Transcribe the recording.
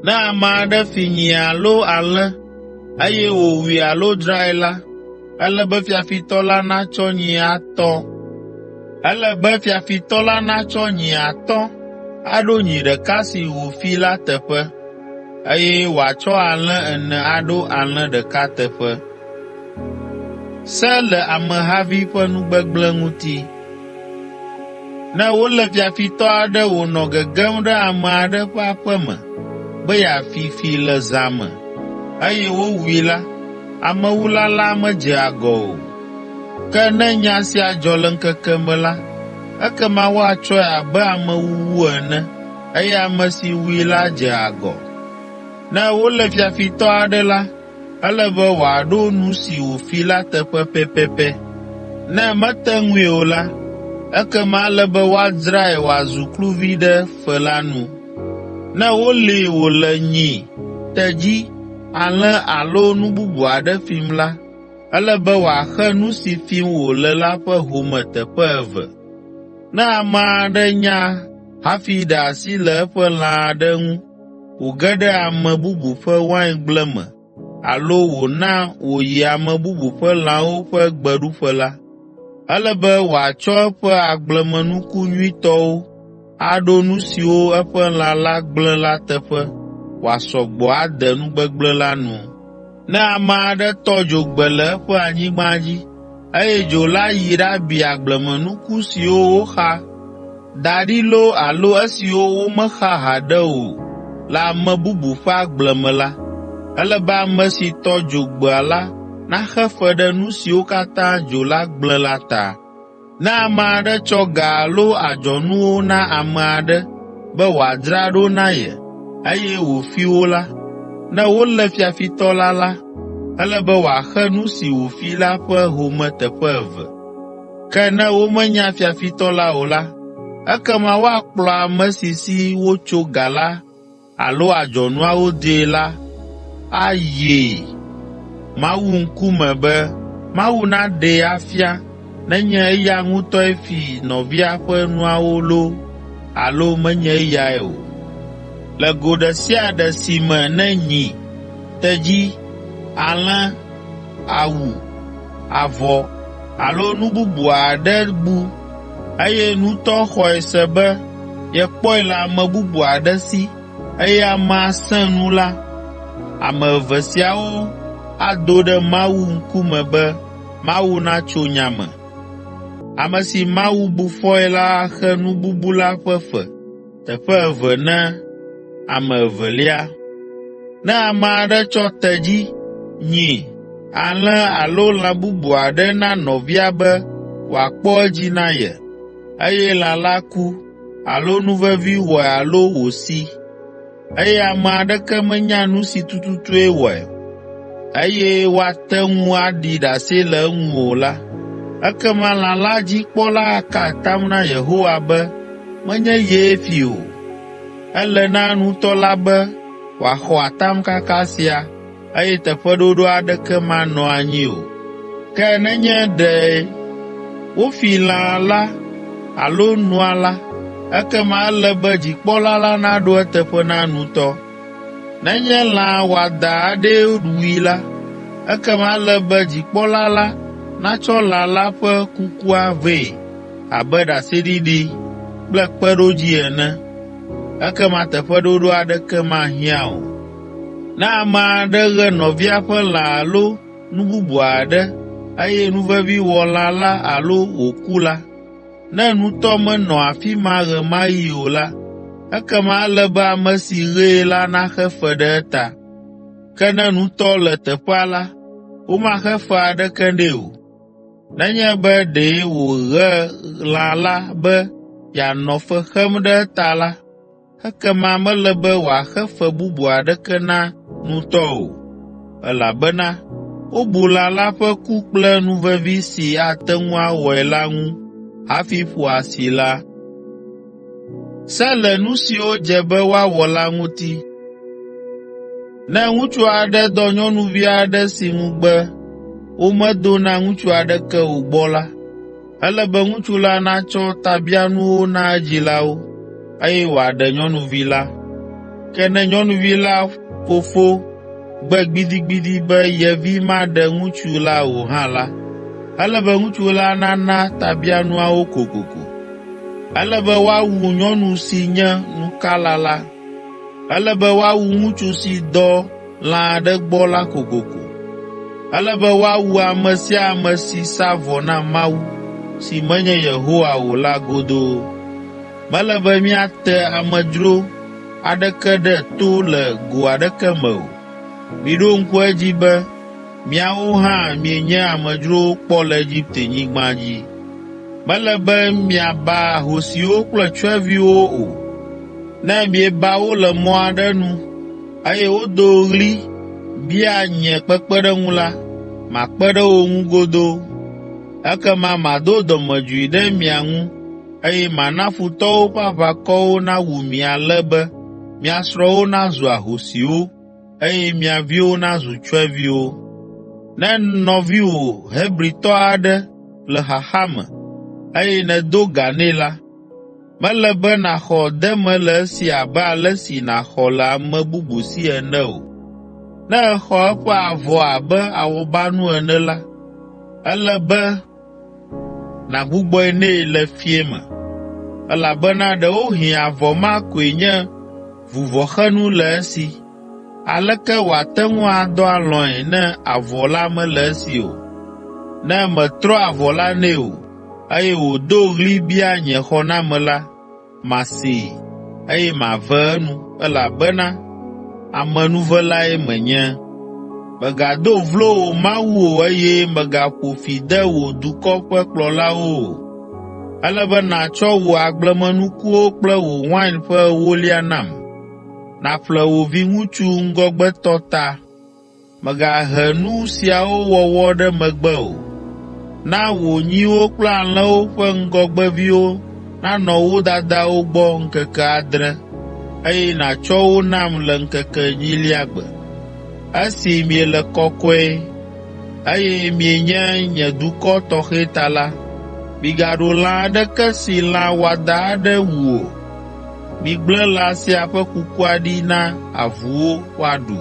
Ne ame aɖe fi nyi alo alẽ, eye wòwui alo dzrae la, ele be fiafitɔ la natsɔ nyi atɔ̃ aɖo nyi ɖeka si wòfi la teƒe, eye wòatsɔ alẽ ene aɖo alẽ ɖeka teƒe. Ne wolé fiafitɔ aɖe wònɔ gegem ɖe ame aɖe ƒe aƒe me be yeafi fi le zã me, eye wowui la, amewula la medze agɔ o. Ke ne nya sia dzɔ le ŋkeke me la, ekema woatsɔe abe amewuwu ene eye ame si wui la dze agɔ. Ne wolé fiafitɔ aɖe la, ele be wòaɖo nu si wòfi la teƒe pɛpɛpɛ. Ne mete ŋui o la, ekema ele be woadzrae wòazu kluvi ɖe fe la nu. Ne wolée wòle nyi, tedzi, alẽ alo nu bubu aɖe fim la, ele be wòaxe nu si fim wòle la ƒe home teƒe eve. Ne ame aɖe nya hafi ɖe asi le eƒe lã aɖe ŋu wòge ɖe ame bubu ƒe waingble me alo wòna wòyi ame bubu ƒe lãwo ƒe gbeɖuƒe la, ele be wòatsɔ eƒe agblemenuku nyuitɔwo aɖo nu siwo eƒe lã la gblẽ la teƒe wòasɔ gbɔ ade nugbegblẽ la nu. Ne ame aɖe tɔ dzo gbe le eƒe anyigba dzi, eye dzo la yi ɖabi agblemenuku siwo woxa da ɖi loo alo esiwo womexa haɖe o le ame bubu ƒe agble me la, ele be ame si tɔ dzo gbea la naxe fe ɖe nu siwo katã dzo la gblẽ la ta. Ne ame aɖe tsɔ ga alo adzɔnuwo na ame aɖe be wòadzra ɖo na ye, eye wòfi wo la, ne wolé fiafitɔ la la, ele be wòaxe nu si wòfi la ƒe home teƒe eve. Ke ne womenya fiafitɔ la o la, ekema woakplɔ ame si si wotso ga la alo adzɔnuawo dee la ayi Mawu ŋkume be Mawu naɖee afia nenye eya ŋutɔe fi nɔvia ƒe nuawo loo alo menye eyae o. Le go ɖe sia ɖe si me ne nyi, tedzi, alẽ, awu, avɔ alo nu bubu aɖe bu, eye nutɔ xɔe se be yekpɔe le ame bubu aɖe si eye amea sẽ nu la, ame eve siawo ado ɖe Mawu ŋkume be Mawu natso nya me. Ame si Mawu bu fɔe la axe nu bubu la ƒe fe teƒe eve na ame evelia. Ne ame aɖe tsɔ tedzi, nyi, alẽ alo lã bubu aɖe na nɔvia be wòakpɔ edzi na ye, eye lã la ku alo nuvevi wɔe alo wòsi, eye ame aɖeke menya nu si tututue wɔe, eye woate ŋu aɖi ɖase le eŋu o la, ekema lã la dzi kpɔla aka atam na Yehowa be menye yee fii o. Ele na nutɔ la be wòaxɔ atamkaka sia eye teƒeɖoɖo aɖeke manɔ anyi o. Ke nenye ɖe wofi lã la alo nua la, ekema ele be dzikpɔla la naɖo eteƒe na nutɔ. Nenye lã wɔadã aɖee wui la, ekema ele be dzikpɔla la natsɔ lã la ƒe kukua vɛ abe ɖaseɖiɖi kple kpeɖodzi ene, ekema teƒeɖoɖo aɖeke mahiã o. Ne ame aɖe ɣe nɔvia ƒe lã alo nu bubu aɖe, eye nuvevi wɔ lã la alo wòku la, ne nutɔ menɔ afi ma ɣe ma ɣi o la, ekema ele be ame si ɣee la naxe fe ɖe eta. Ke ne nutɔ le teƒea la, womaxe fe aɖeke nɛ o. Nenye be ɖe wòɣe lã la be yeanɔ fe xem ɖe eta la, ekema mele be wòaxe fe bubu aɖeke na nutɔ o, elabena wobu lã la ƒe ku kple nuvevi si ate ŋu awɔe la ŋu hafi ƒo asi la. Ne ŋutsu aɖe dɔ nyɔnuvi aɖe si ŋugbe womedo na ŋutsu aɖeke o gbɔ la, Ele be ŋutsu la natsɔ tabianuwo na edzilawo, eye wòaɖe nyɔnuvi la. Ke ne nyɔnuvi la fofo gbe gbidigbidi be ye vi maɖe ŋutsu la o hã la, ele be ŋutsu la nana tabianuawo kokoko. Ele be woawu nyɔnu si nye nukala la. Ele be woawu ŋutsu si dɔ lã aɖe gbɔ la kokoko. Ele be woawu ame sia ame si sa vɔ na mawu si menye Yehowa o la godoo. Mele be miate amedzro aɖeke ɖe to le go aɖeke me o. Miɖo ŋku edzi be miawo hã mienye amedzrowo kpɔ le Egiptenyigba dzi. Mele be miaba ahosiwo kple tsyɔ̃eviwo o. Ne mieba wo le mɔ aɖe nu, eye wodo ɣli bia nye kpekpeɖeŋu la, makpe ɖe wo ŋu godoo. Ekema mado dɔmedzoe ɖe mia ŋu, eye mana futɔwo ƒe aʋakɔwo nawu mi ale be mia srɔ̃wo nazu ahosiwo, eye mia viwo nazu tsyɔ̃eviwo. Ne nɔviwò Hebritɔ aɖe le xaxa me, eye nèdo ga nɛ la, mele be nàxɔ deme le esi abe ale si nàxɔ le ame bubu si ene o. Ne èxɔ eƒe avɔ abe awɔbanu ene la, ele be nàgbugbɔe nɛ le fiẽ me, elabena ɖewohĩ avɔ ma koe nye vuvɔxenu le esi. Aleke wòate ŋu adɔ alɔ̃e ne avɔ la mele esi o? Ne mètrɔ avɔ la nɛ o, eye wòdo ɣli bia nye xɔname la, masee, eye mave enu, elabena amenuvelae menye. Mègado vlo wò Mawu o eye mègaƒo fi de wò dukɔ ƒe kplɔlawo o. Ele be nàtsɔ wò agblemenukuwo kple wò wain ƒe ewolia nam. Nàƒle wò viŋutsu ŋgɔgbetɔ ta. Mègahe nu siawo wɔwɔ ɖe megbe o. Na wò nyiwo kple alẽwo ƒe ŋgɔgbeviwo nanɔ wo dadawo gbɔ ŋkeke adre, eye nàtsɔ wo nam le ŋkeke enyilia gbe. Esi miele kɔkɔe, eye mienye nye dukɔ tɔxɛ ta la, migaɖu lã aɖeke si lã wɔadã aɖe wu o. Migblẽ lã sia ƒe kukua ɖi na avuwo woaɖu.